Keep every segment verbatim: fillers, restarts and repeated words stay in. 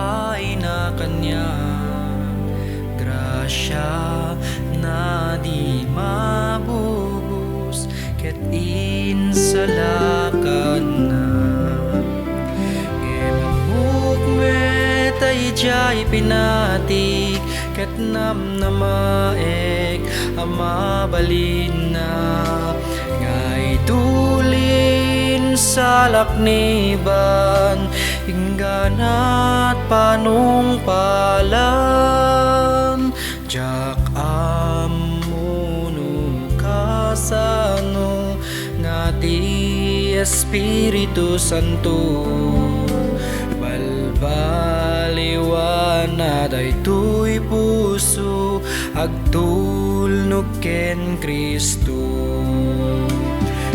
Ay na kaniak, grasia na di mabubos, ket insalakanna. Ngem ammok met a idiay pinatik, ket namnamaek a mabalinna. Nga itulin salakniban, ingganat panungpalan. Diak ammo no kasano nga ti Espiritu Santo balbaliwan na daytoy puso, agtulnog ken Cristo.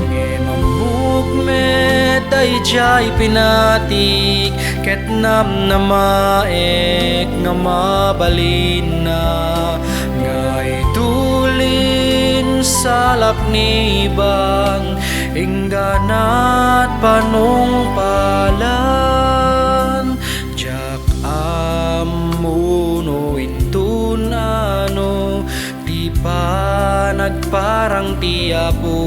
Ngem ammok met a idiay pinatik, ket namnamaek nga mabalinna. Nga itulin salakniban, ingganat panungpalan. Diak ammo no inton ano ti panagparang ti Apo.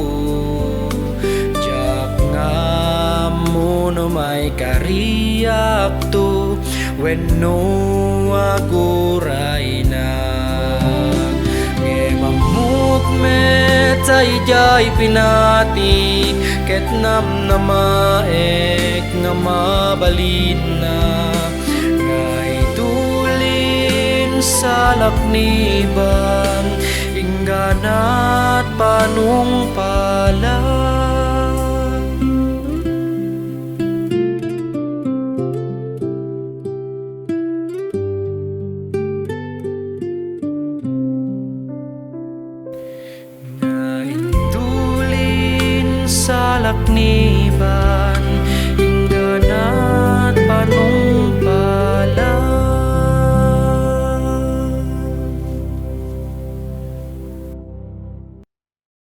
Diak nga ammo no maikariakto wenno aguraynak. Ngem ammok met a idiay pinatik, ket namnamaek nga mabalinna. Nga itulin salakniban, ingganat panungpalan. Nga intulin salakniban,